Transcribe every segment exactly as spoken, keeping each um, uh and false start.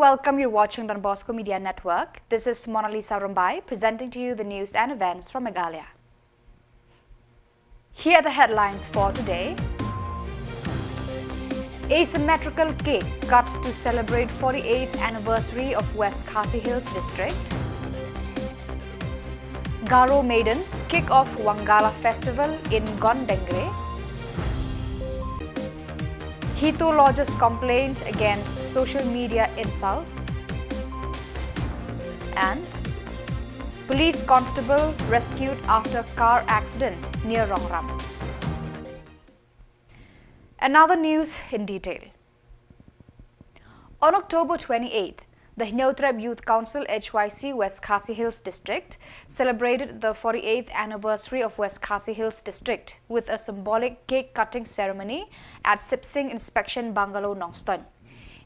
Welcome, you're watching Don Bosco Media Network. This is Mona Lisa Rumbai presenting to you the news and events from Meghalaya. Here are the headlines for today. Asymmetrical cake cut to celebrate forty-eighth anniversary of West Khasi Hills District. Garo maidens kick off Wangala festival in Gondengre. Hito lodges complaint against social media insults. And police constable rescued after car accident near Rongram. Another news in detail. On October twenty-eighth, the Hynñiewtrep Youth Council H Y C West Khasi Hills District celebrated the forty-eighth anniversary of West Khasi Hills District with a symbolic cake cutting ceremony at Sipsing Inspection Bungalow, Nongstoiñ.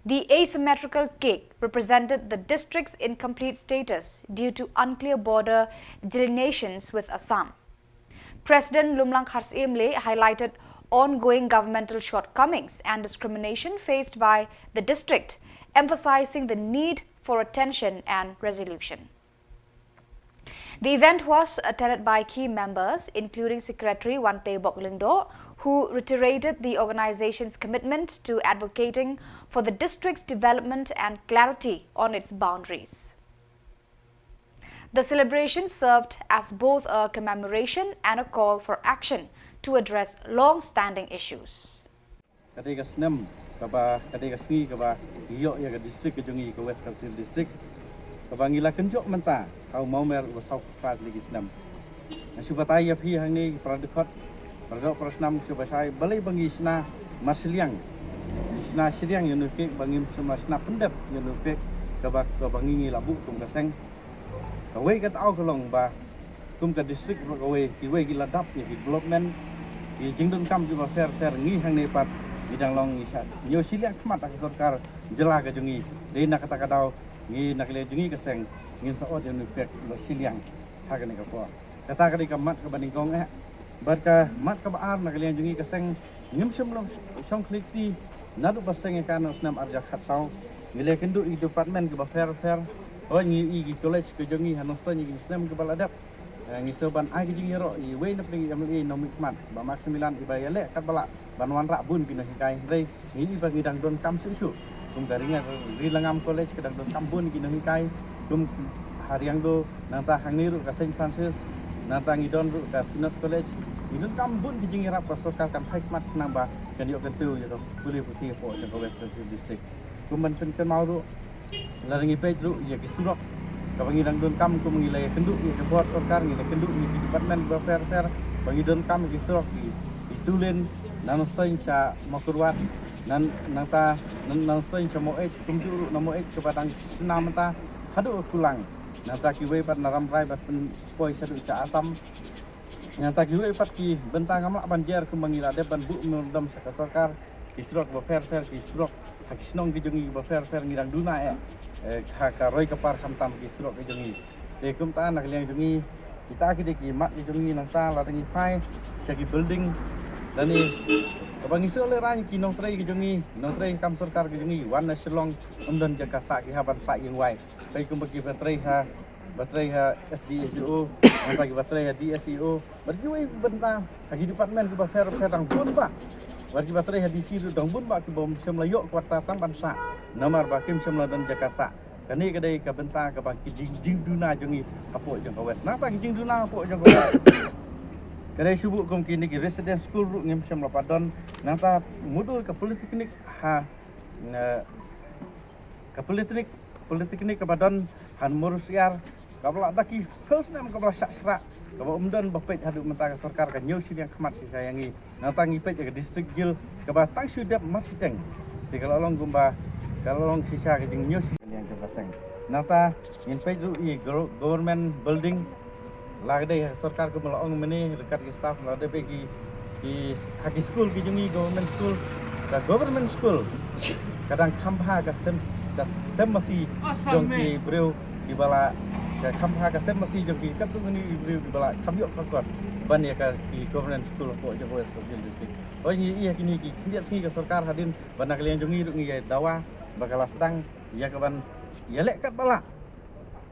The asymmetrical cake represented the district's incomplete status due to unclear border delineations with Assam. President Lumlang Kharsyiem Male highlighted ongoing governmental shortcomings and discrimination faced by the district, emphasizing the need for attention and resolution. The event was attended by key members, including Secretary Wantebok Lyngdoh, who reiterated the organization's commitment to advocating for the district's development and clarity on its boundaries. The celebration served as both a commemoration and a call for action to address long-standing issues. Ka dei ka snem kaba, ka dei ka sngi kaba ngi ïoh ïa ka district ka jong ngi, ka West Khasi Hills District, kaba ngi la kynjoh mynta ha u Mawmer uba saw phra tylli ki snem. Nga shu batai ïa phi hangne ki para dkhot, para doh para snam, shu bashai balei ba ngi shna marshiliang, ngi shna shiliang ïa une u cake, ba ngim shna pyndep ïa une u cake kaba, kaba ngi, ngi la buh kum ka seng. Kawei ka daw ka long ba kum ka district ruh kawei, kiwei ki la dap ïa ki development, ki jingdonkam kiba pher pher. Ngi hangne pat ngi dang long, ngi shah ñiew shiliang khmat ha ka sorkar jylla ka jong ngi. Dei na kata ka daw ngi na ka liang jong ngi ka seng ngin sa ot ïa une u cake ba shiliang ha kane ka por. Kata ka dei ka mat kaba nyngkong eh. Bad ka mat kaba ar na ka liang jong ngi ka seng, ngim shym la shong khlieh kti naduh ba seng ïa ka ha u snem ar hajar khatsaw. Ngi la ïakynduh ïa ki department kiba pher pher. Hooid, ngi ïohi ki college ka jong ngi ha Nongstoiñ ïa ki snem kiba la dep. Eh, ngi sngew ban ai ka jingïaroh ïa iwei na pdeng i M L A nongmihkhmat Bah Maximilan, iba ïaleh katba lah ban wanrah bun ki nonghikai. Hynrei ngi ïohi ba ngi dang donkam shuh shuh. Kum ka Ri Ngam, Ri Langam College ka dang donkam bun ki nonghikai. Kum ha Riangdo, nangta hangne ruh ka Saint Francis, nangta ngi don ruh ka Synod College. Ngi donkam bun ki jingïarap ba sorkar kan phai khmat khnang ba kan ïoh kyntiew ïa ka pule puthi hapoh jong ka West Khasi Hills District. Kum ban pynkynmaw ruh, lada ngi peit ruh ïa ki surok kaba ngi dang donkam, kum ngi la ïakynduh ïa ka bor sorkar, ngi la ïakynduh ïa ki department ba pher pher ba ngi donkam ïa ki surok, ki, ki two lane na Nongstoiñ sha Mawkyrwat, na, nangta na, na Nongstoiñ sha Maweit, kumjuh ruh na Maweit kaba dang shna mynta haduh Kulang, nangta kiwei pat na Rambrai ba pynpoi shaduh sha Assam. Nangta kiwei pat ki bynta ngam lah ban jer kumba ngi la dep ban buh memorandum sha ka sorkar. Ki surok ba pher pher, ki surok ha ki shnong ki jong ngi ba pher pher ngi dang duna eh, eh, ha ka roi ka par khamtam ki surok ki jong ngi. Te kumta na ka liang jong ngi, kita ki dei ki mat ki jong ngi. Nangta lada ngi phai sha ki building, lane kaba ngi shu lehrain ki nongtrei ki jong ngi, nongtrei kam sorkar ki jong ngi, wan na Shillong ym don jaka sah, ki hap ban sah ïing wai. Peit kumba kiba trei ha, ba trei ha S D S E O, nangta kiba trei ha D S E O, bad kiwei bynta ha ki department kiba pher pher dang bun bah. Bad kiba trei ha D C ruh dang bun bah kiba ym shym la ïoh quarter tang ban sah namar ba kim shym la don jaka sah. Kane ka dei ka bynta kaba ki jing, jingduna jong ngi hapoh jong ka West. Nangta ki jingduna hapoh jong ka West ka dei shu buh kum kine ki residence school ruh ngim shym la pat don. Nangta mudui ka polytechnic ha, eh, ka polytechnic, polytechnic kaba don ha Mawryngkneng, kaba la da ki phew snem kaba la shah shrah, kaba ym don ba peit haduh mynta ka sorkar ka ñiew shiliang khmat shisha ïa ngi. Nangta ngi peit ïa ka district guild kaba tang shu dep mar shiteng. Te ka la long kumba, ka la long shisha ka jingñiew shiliang jong ka seng. Nangta ngin peit ruh ïa gov-, government building, la ka dei ha sorkar kumba la ong mynne ryngkat ki staff, la dei ba ki, ki, ha ki school ki jong ngi, government school, ka government school ka dang kham bha ka sem, ka sem masi jong ki briew kiba la, ka kham bha ka sem masi jong ki katto katne ki briew kiba la kham ïoh ka kot ban ïa ka ki government school hapoh jong ka West Khasi Hills District. Hooid, ngi ïa kine ki khyndiat sngi ka sorkar hadien ba na ka liang jong ngi ruh ngi ïa dawa ba ka la sdang ïa ka ban ïaleh katba lah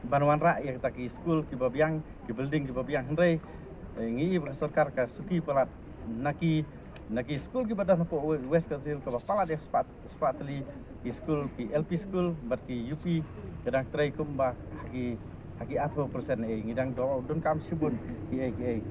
ban wanrah ïa kita ki skul kiba biang, ki building kiba biang. Hynrei, eh, ngi i ba ka sorkar ka suki palat na ki, na ki skul kiba don hapoh West Khasi Hills kaba palat ïa spah, spah tylli ki skul, ki L P skul bad ki U P ka dang trei kumba ha ki, ha ki arphew percent. Eh, ngi dang donkam shibun kiei kiei.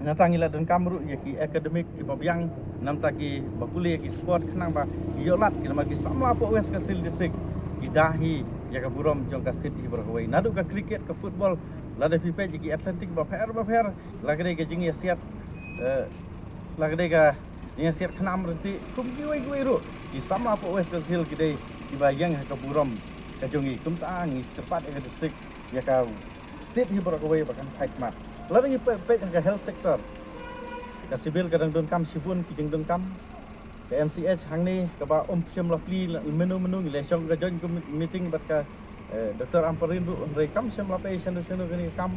Nangta ngi la donkam ruh ïa ki academic kiba biang, nangta kiba pule ïa ki sport, khnang ba ki ïoh lad, ki namar ki samla hapoh West Khasi Hills District ki da hi ïa ka burom jong ka state hi baroh kawei. Naduh ka cricket, ka football, lada phi peit ïa ki athletic bapher bapher, la ka dei ka jingïasiat, eh, la ka dei ka jingïasiat khnam ryntih, kum kiwei kiwei ruh ki samla hapoh West Khasi Hills ki dei kiba ïeng ha ka burom ka jong ngi. Kumta ngi kyrpad ïa ka district, ïa ka state hi baroh kawei ba kan phai khmat. Lada ngi peit, peit ha ka health sector, ka civil ka dang donkam shibun ki jingdonkam. Ka M C H hangne kaba ym shym la plie mynno mynno, ngi la shong ka joint com-, meeting bad ka, eh, Doctor Ampareen ruh, hynrei kam shym la pei shano shano kane ka kam.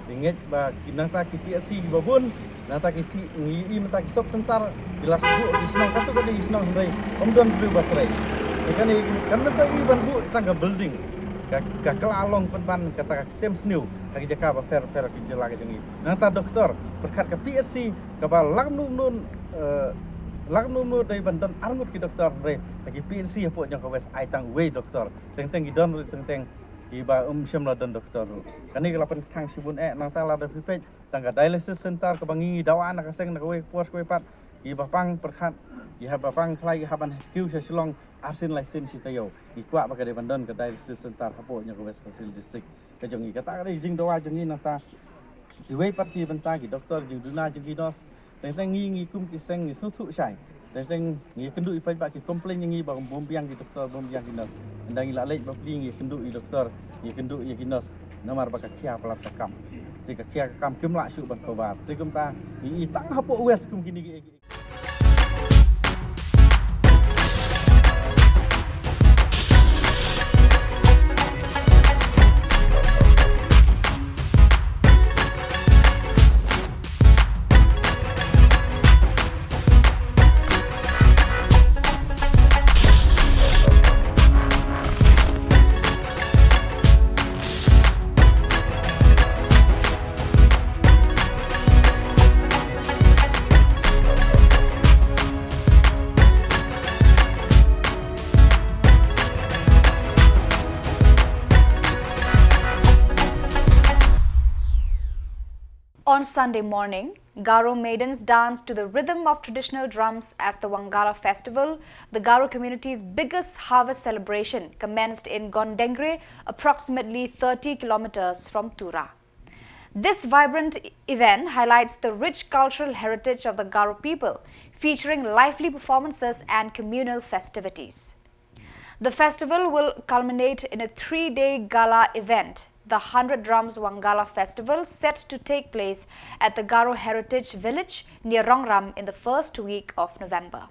Ngi ngeit ba ki, nangta ki P H C kiba bun, nangta ki C, ngi i mynta ki sub center, ki la shu buh ki shnong, katto katne ki shnong, hynrei ym don briew ba trei. Te kane kan mynta i ban buh tang ka building, ka, ka kylla long pynban kata ka kem sniew ha ki jaka bapher bapher ki jylla ka jong ngi. Nangta doktor, pyrkhat ka P H C kaba lak num nun, eh, lak num nun dei ban don arngut ki doktor, hynrei ha ki P H C hapoh jong ka West ai tang uwei doktor. Teng teng ki don ruh, teng teng kiba ym shym la don doktor ruh. Kane ka la pynthang shibun eh. Nangta lada phi peit tang ka dialysis center kaba ngi, ngi dawa na ka seng na kawei ka por kawei pat, kiba pang pyrkhat, kiba pang khlaiñ, kiba ban kiew sha Shillong arsien laisien shi taïew. Ngi kwah ba ka dei ban don ka dialysis center hapoh jong ka West Khasi Hills District ka jong ngi. Kata ka dei jingdawa jong ngi. Nangta kiwei pat ki bynta, ki doktor, jingduna jong ki nurse, teng teng ngi, ngi kum ki seng ngi sngewthuh shai. Teng teng ngi kynduh i paidbah ki complain ïa ngi ba bym biang ki doktor, bym biang ki nurse. Ynda ngi la leit bapli ngi kynduh i doktor, ngi kynduh ïa ki nurse, namar ba ka khia palat ka kam. Te ka khia ka kam kim lah shuh ban cover. Te kumta ngi i tang hapoh West kum kine ki On Sunday morning, Garo maidens danced to the rhythm of traditional drums as the Wangala festival, the Garo community's biggest harvest celebration, commenced in Gondengre, approximately thirty kilometers from Tura. This vibrant e-, event highlights the rich cultural heritage of the Garo people, featuring lively performances and communal festivities. The festival will culminate in a three-day gala event, the Hundred Drums Wangala Festival, set to take place at the Garo Heritage Village near Rongram in the first week of November.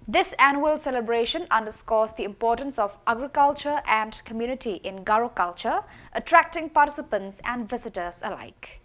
This annual celebration underscores the importance of agriculture and community in Garo culture, attracting participants and visitors alike.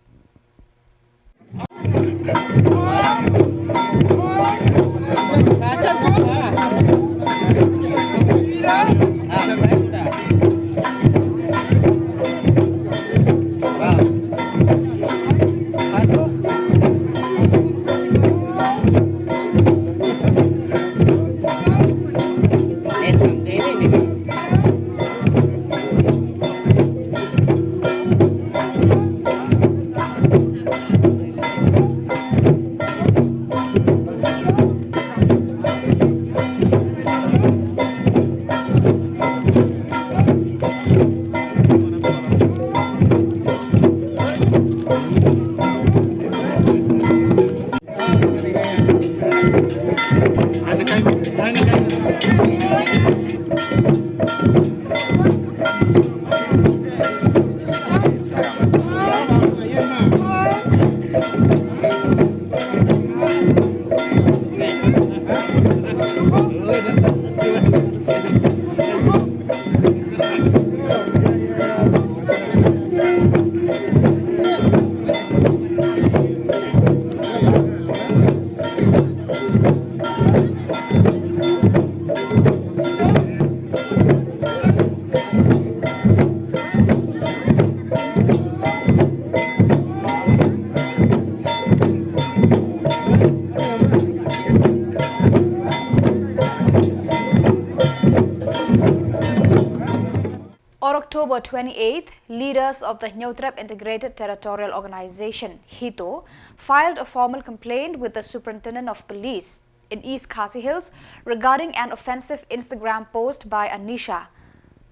October twenty-eighth, leaders of the Hynñiewtrep Integrated Territorial Organization, HITO, filed a formal complaint with the Superintendent of Police in East Khasi Hills regarding an offensive Instagram post by Anisha,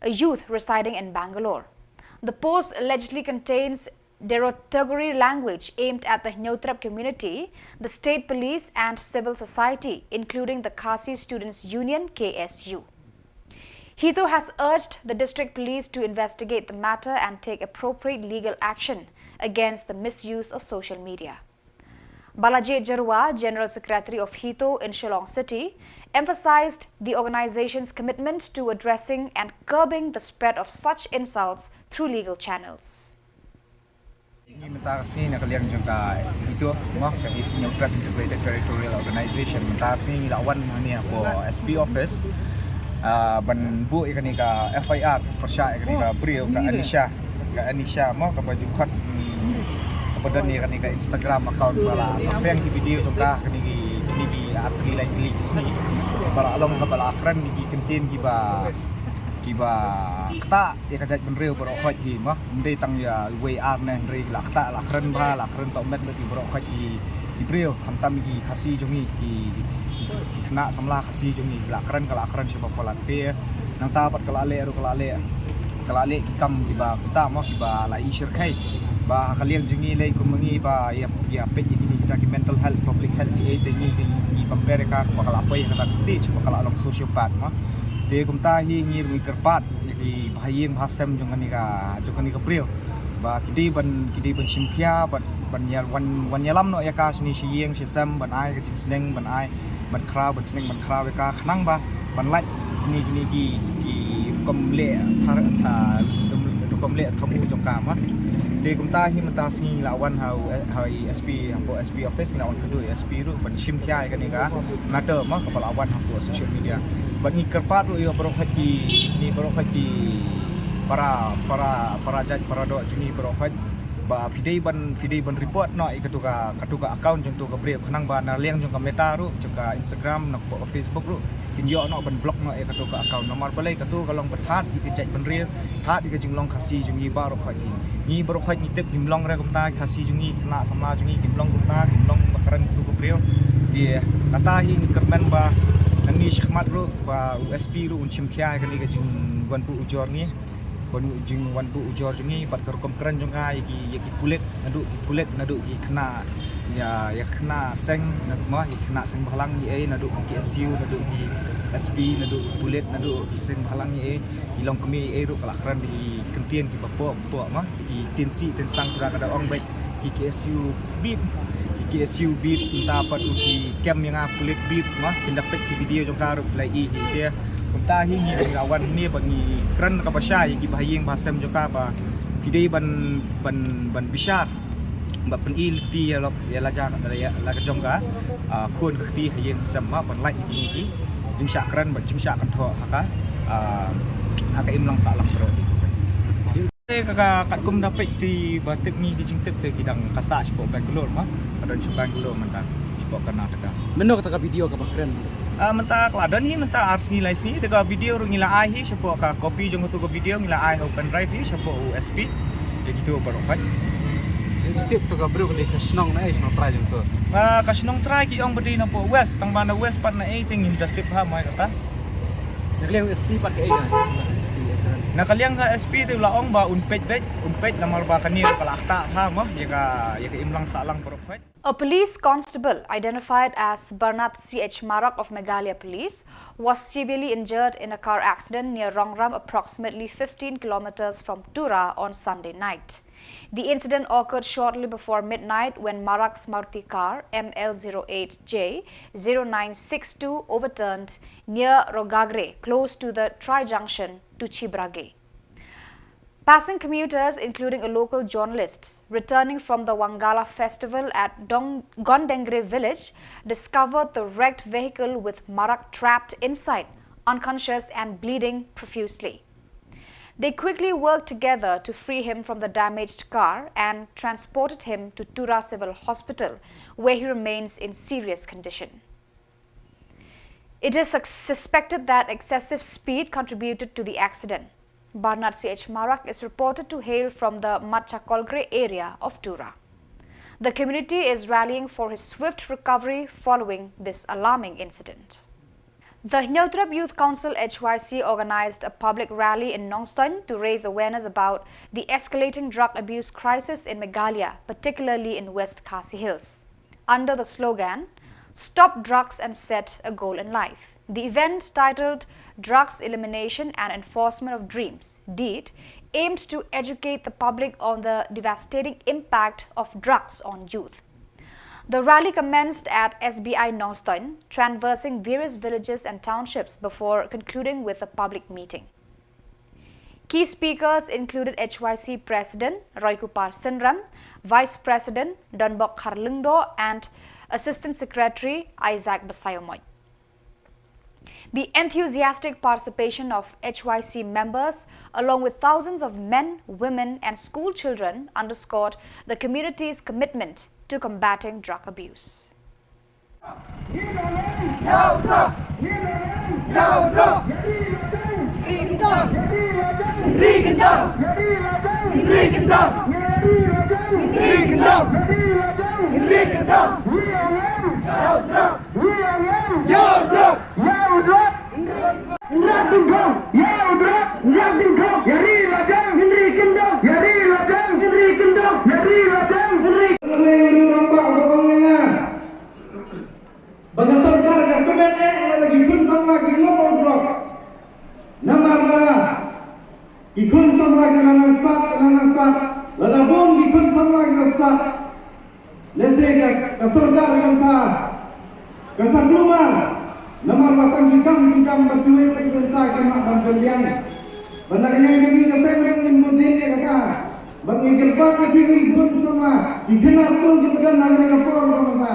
a youth residing in Bangalore. The post allegedly contains derogatory language aimed at the Hynñiewtrep community, the state police, and civil society, including the Khasi Students Union, K S U. HITO has urged the district police to investigate the matter and take appropriate legal action against the misuse of social media. Balaji Jyrwa, General Secretary of HITO in Shillong City, emphasized the organization's commitment to addressing and curbing the spread of such insults through legal channels. Ngi mynta ka sngi na ka liang jong ka HITO, mo, ka Hynñiewtrep Integrated Territorial Organization, mynta ka sngi ngi la wan hangne hapoh S P office, ah, ban buh ïa kane ka F I R pyrshah ïa kane ka briew ka Anisha, ka Anisha, mo, kaba ju khot ngi, kaba don ïa kane ka Instagram account ba la sa pynbeit ki video jong ka ha kine ki, kine ki artylli lai tylli ki sngi, ba la long kaba la kren ïa ki kyntien kiba, kiba ktah ïa ka jaitbynriew baroh khoit hi, mo. Ym dei tang ïa uwei ar ne hynrei la ktah, la kren bha, la kren tohmet bad ki baroh khoit ki, ki briew, khamtam ki Khasi jong ngi, ki, ki, ki khynnah samla Khasi jong ngi, la kren, ka la kren sha ba palat te. Nangta pat ka la leh ruh, ka la leh, ka la leh ki kam kiba kumta, mo, kiba la i shyrkhei. Ba ha ka liang jong ngi lei kum ngi ba ïa, ïa peit ïa kine kita ki mental health, public health, ïa te ngi, ngi, ngi compare ïa ka ba ka la poi ha kata ka stage ba ka la long sociopath, mo. Te kumta hi ngi ruh ngi kyrpad ïa ki bahaïing bahasem jong kane ka, jong kane ka briew ba ki dei ban, ki dei ban shim khia, ban, ban ïa wan, wan ïalam noh ïa ka shane sha ïing sha sem, ban ai ka jingsneng, ban ai, ban khraw, ban sneng ban khraw ïa ka, khnang ba ban lait kine, kine ki, ki rukom leh, tha, tha, rukom leh thamu jong ka, mo. Te kumta hi mynta sngi la wan ha, ha S P, hapoh S P office, ngi la wan kynduh ïa S P ruh ban shim khia ïa kane ka matter, mo, kaba la wan hapoh social media. Bad ngi kyrpad ruh ïa baroh khoit ki, ngi baroh khoit ki para, para, para jait para doh jong ngi baroh khoit ba phi dei ban, phi dei ban report noh ïa katu ka, katu ka account jong tu ka briew, khnang ba na liang jong ka Meta ruh, jong ka Instagram, na ka Facebook ruh, kin ïoh noh ban block noh ïa katu ka account. Namar balei katu ka long ba thad ïa ka jaitbynriew, thad ïa ka jinglong Khasi jong ngi baroh khoit hi. Ngi baroh khoit ngi tip ngim long re kumta, Khasi jong ngi, khynnah samla jong ngi kim long kumta, kim long ba kren katu ka briew. Te kata hi ngi kyrmen ba nangne shakhmat ruh ba u S P ruh un shim khia ïa kane ka jingwan buh ujor ngi, ban u jingwan buh ujor jong ngi bad ka rukom kren jong ka ïa ki, ïa ki pulit, naduh ki pulit, naduh ki khynnah, ïa, ïa khynnah seng, na, mo, ïa khynnah seng bhalang ïa ei, naduh ki K S U, naduh ki S P, naduh ki pulit, naduh ki seng bhalang ïa ei, ki longkmie ïa ei ruh ka la kren da ki kyntien kiba poh poh, mo, ki tynsi tynsang, kata ka da ong beit ki K S U beep, ki K S U beep, mynta pat ruh ki kem ïa nga pulit beep, mo, kin da peit ki video jong ka ruh phi la i hi. Te kumta hi ngi la wan hangne ba ngi kren kaba shai ïa ki bahaïing bahasem jong ka ba phi dei ban, ban, ban bishar, ba pyni lynti ïa la, ïa la jong, ïa la ka jong ka, ah, khun ka kti ha ïing ha sem, mo, ban lait ïa kine ki jingshah kren bad jingshah kynthoh ha ka, ah, ha ka imlang sahlang baroh. Te ka, ka, katkum da peit ki ba tip ngi ki jingtip te ki dang ka sah shapoh Bangalore, mo, ka don sha Bangalore mynta, shapoh Karnataka. Mynno kata ka video kaba kren? Ah, mynta ka la don hi mynta ar sngi lai sngi, te ka video ruh ngi la ai hi shapoh, ka copy jong katu ka video ngi la ai ha u pen drive hi shapoh u S P. Ïa kito baroh khoit. Ïa, tip to ka briew ka dei ka shnong na ei, shnong trai jong to? Ah, ka shnong trai ki ong ba dei napoh West, tang ba na West pat na ei te ngim da tip ha mai kata. Na ka liang S P pat ka ei ka? Na ka liang ka S P te u la ong ba un peit beit, un peit namar ba kane ka la ktah ha, mo, ïa ka, ïa ka imlang sahlang baroh khoit. A police constable identified as Barnat C H Marak of Meghalaya Police was severely injured in a car accident near Rongram, approximately fifteen kilometers from Tura, on Sunday night. The incident occurred shortly before midnight when Marak's Maruti car M L zero eight J zero nine six two overturned near Rogagre, close to the tri-junction to Chibrage. Passing commuters, including a local journalist returning from the Wangala festival at Dong-, Gondengre village, discovered the wrecked vehicle with Marak trapped inside, unconscious and bleeding profusely. They quickly worked together to free him from the damaged car and transported him to Tura Civil Hospital, where he remains in serious condition. It is sus-, suspected that excessive speed contributed to the accident. Barnard C H Marak is reported to hail from the Matcha Kolgre area of Tura. The community is rallying for his swift recovery following this alarming incident. The Hynñiewtrep Youth Council H Y C organized a public rally in Nongstoin to raise awareness about the escalating drug abuse crisis in Meghalaya, particularly in West Khasi Hills, under the slogan, "Stop drugs and set a goal in life." The event, titled "Drugs Elimination and Enforcement of Dreams," DEED, aimed to educate the public on the devastating impact of drugs on youth. The rally commenced at S B I Nongstoin, traversing various villages and townships before concluding with a public meeting. Key speakers included H Y C President Roykupar Synram, Vice President Donbok Kharlyngdoh, and Assistant Secretary Isaac Basaiawmoit. The enthusiastic participation of H Y C members, along with thousands of men, women, and school children, underscored the community's commitment to combating drug abuse. Ba ka sorkar ka kmen eh ïa la ki khun samla ki ngop u drok. Namar ba ki khun samla ki la nang stad, ki la nang stad. Lada bun ki khun samla ki la stad, lehse ka, ka sorkar kan sa, kan sa kulmar. Namar ba tang ki kam, ki kam ba kiwei ki kan sa ki mah ban pynbiang. Ba na ka liang jong ngi ka seng ruh ngin mut dien ïa kata. Ba ngi kyrpad ïa ki khun samla, ki khynnah skul kiba don ha kane ka por ba mynta.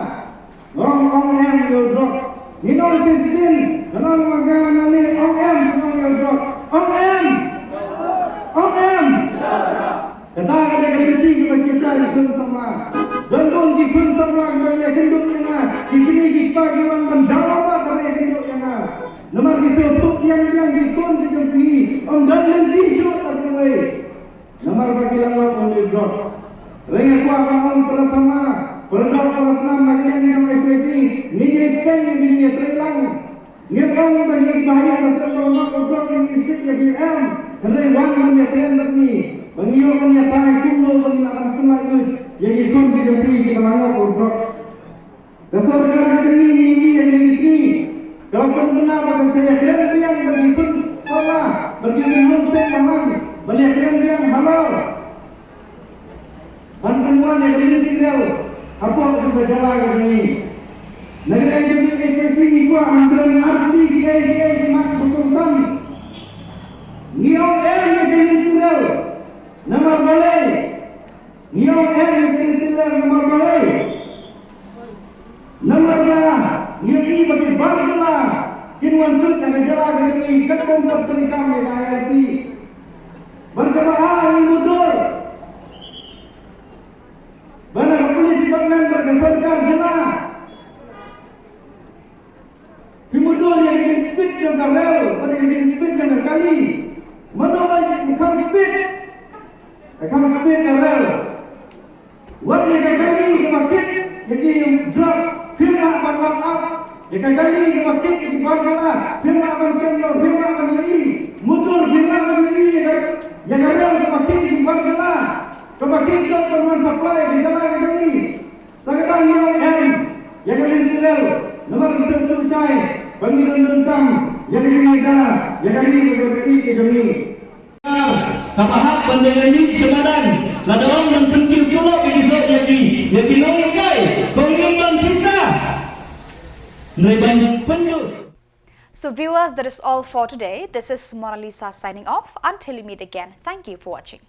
Ong, ong em ïa u drok. Ngin ong shisien, kan ong ma nga ma nga ne, ong em, kan ong ïa u drok. Ong em. Ong em. Kata ka dei ka lynti kaba shisha ïa ki khun samla. Don bun ki khun samla kiba ïakynduh ïa nga. Ki kmie ki kpa ki wan ban jaw lawmat haba ïakynduh ïa nga. Namar ki sngewthuh biang biang ki khun ki jong phi. Ym don lynti shuh na kiwei. Namar ba ki la ngop ïa u drok. Hynrei nga kwah ban ong para samla, para doh para snam na ka liang jong H Y C, ngin ïa peit, ngin ïa trei lang. Ngim ong ba ngi kiba ha ïing ha sem ba la ngop ïa u drok ngin ïa isih ïa ki, em. Hynrei wan ban ïa kren bad ngi. Ba ngi ïoh ban ïa tai kumno ba ngi lah ban pynlait lut ïa ki khun ki jong phi kiba la ngop ïa u drok. Ka sorkar ka jong ngi, ngi, ngi, ngi, ngi, ka la pynbna ba kan sa ïakren biang bad ki khun samla, bad ki khun seng balang, ban ïakren biang halor ban pynwan ïa ka lynti rel hapoh ka jylla ka jong ngi. Na ka liang jong ngi H Y C ngi kwah ban kren artylli kiei kiei ki mat ba kongsan. Ngi ong em ïa ka lynti rel. Namar balei? Ngi ong em ïa ka lynti rel namar balei? Namar ba ngi ïohi ba ki bar jylla kin wan tuid ha ka jylla ka jong ngi katkum ka treikam ïa ka I L P. Bad kaba ar ngi mutdur ba na ka police department bad ka sorkar jylla phi mutdur ïa ka jingspeed jong ka rel bad ïa ka jingspeed jong ka kali. Mano ba kham speed? Ka kham speed ka rel. Wat ïa ka kali kaba kit ïa ki drok phim lah ban lap ap. Ïa ka kali kaba kit ïa ki bar jylla phim lah ban kem dor, phim lah ban ïohi. Mutdur phim lah ban ïohi ïa ka, ïa ka rel kaba kit ïa ki bar jylla, kaba kit drok ban wan supply ïa ka jylla ka jong ngi. Tang ka dang ïa em ïa ka lynti rel namar ka sngewthuh shai ba ngi don donkam ïa ka jingïada ïa ka ri, ïa ka ri ka jong ngi. Kaba hap ban ïa ngi sha madan, lada ong ban pynkiew tulop ïa ki soh ïa ki, ïa ki nonghikai, kong ïa ban pisa. Hynrei ban pynduh. So viewers, that is all for today. This is Monalisa signing off. Until we meet again, thank you for watching.